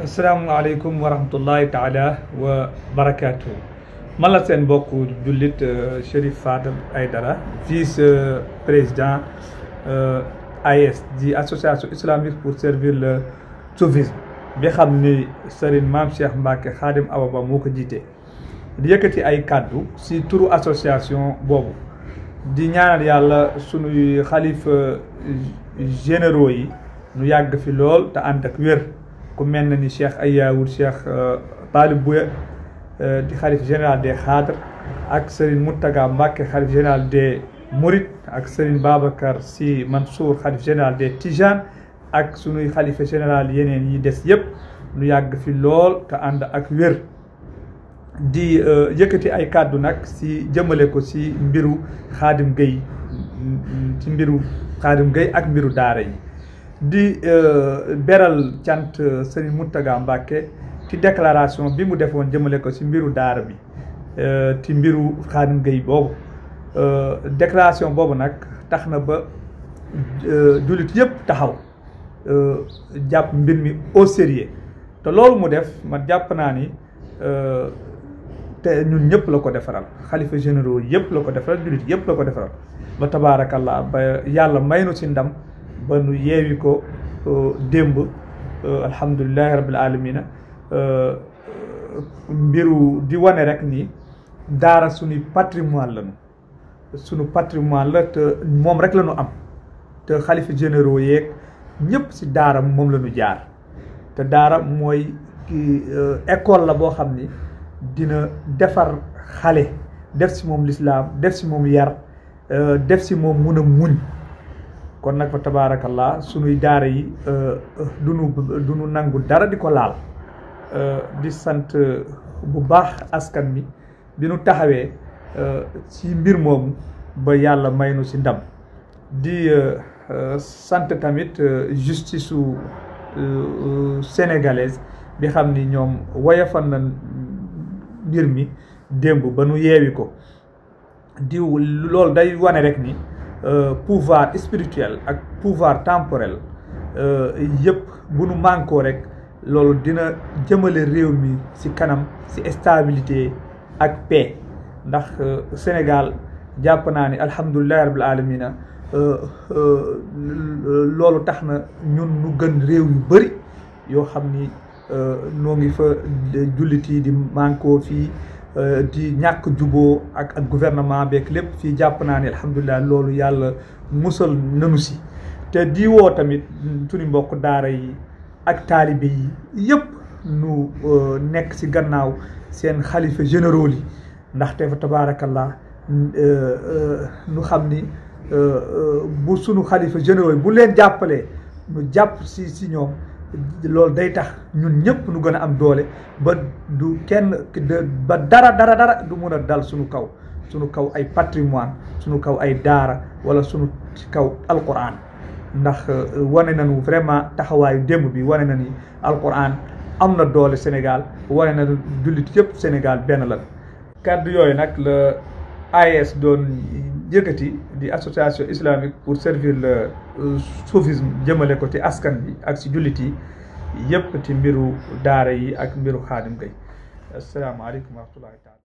asalaamaaleykum wa rahmatullahi taala wa barakaatu. man la seen mbokk jullit Cherif Fadel Aidara vice président AIS di association islamique pour servir le soufisme bi xam ni Serigne Mame Cheikh Mbacke Khadim Awa Ba moo ko jiite. di yëkkati ay kàddu si turu association boobu di ñaanal yàlla sunuy xalifa généraux yi nu yàgg fi lool te ànd ak wér. ku mel na ni Cheikh Ayaoul Cheikh Talib Bouya di xalif général des Khadr ak Serigne Mountaga Mbacké xalif général des Mourides ak Serigne Babacar Sy Mansour xalif général des Tijanes ak sunuy xalifa général yeneen yi des yëpp nu yàgg fi lool te ànd ak wér. di yëkkati ay kàddu nag si jëmale ko si mbiru Khadim Gueye ak mbiru daara yi. di beral cant Serigne Mountaga Mbacké ci déclaration bi mu defoon jëmale ko ci mbiru daara bi ci mbiru Khadim Gueye boobu déclaration boobu nag tax na ba jullit yëpp taxaw jàpp mbir mi au sérieux te loolu mu def man jàpp naa ni te ñun ñëpp la ko defaral xalifa généraux yëpp la ko defaral jullit yëpp la ko defaral ba tabaarakallah ba yàlla may nu ci ndam ba nu yeewi ko démb alhamdulilahi rabbil alamina mbiru di wane rek ni daara suñu patrimoine la sunu patrimoine la te moom rek la ñu am te xalifa généraux yeeg ñëpp si daara moom la ñu jaar te daara mooy école la boo xam ni dina defar xale def si moom lislaam def si moom yar def si moom mun a muñ kon nag fa tabaarakallah sunuy daara yi duñu nangu dara di ko laal di sant bu baax askan mi bi nu taxawee ci mbir moomu ba yàlla may nu ci ndam di sant tamit justice su sénégalaise bi xam ni ñoom woyofal na mbir mi démb ba nu yeewi ko di loolu day wane rek ni pouvoir spirituel ak pouvoir temporel yëpp bu nu mànkoo rek loolu dina jëmale réew mi ci kanam ci stabilité ak paix ndax Sénégal jàpp naa ni alhamdulillahi rabbil alamina loolu tax na ñun nu gën réew yu bëri yoo xam ni noo ngi fa jullit yi di mànkoo fii di ñàkk juboo ak gouvernement beeg lépp fii jàpp naa ne alhamdulilah loolu yàlla musal nanu si te di woo tamit suñu mbokk daara yi ak taalibe yi yëpp nu nekk si gannaaw seen xalifa généraux yi ndaxte fa tabaarakallah nu xam ni bu sunu xalifa généraux yi bu leen jàppalee nu jàpp si ñoom loolu day tax ñun ñëpp nu gën a am doole ba du kenn ba dara du mun a dal suñu kaw ay patrimoine suñu kaw ay daara wala suñu kaw alquran ndax wane nañu vraiment taxawaayu démb bi wane na ni alquran am na doole Sénégal wane na jullit yëpp Sénégal benn la. kàddu yooyu nag la AIS doon yëkkati di association islamique pour servir le soufisme jëmale ko ci askan bi ak ci jullit yi yëpp ci mbiru daara yi ak mbiru Khadim Gueye asalaamaaleykum wa rahmatullahi taala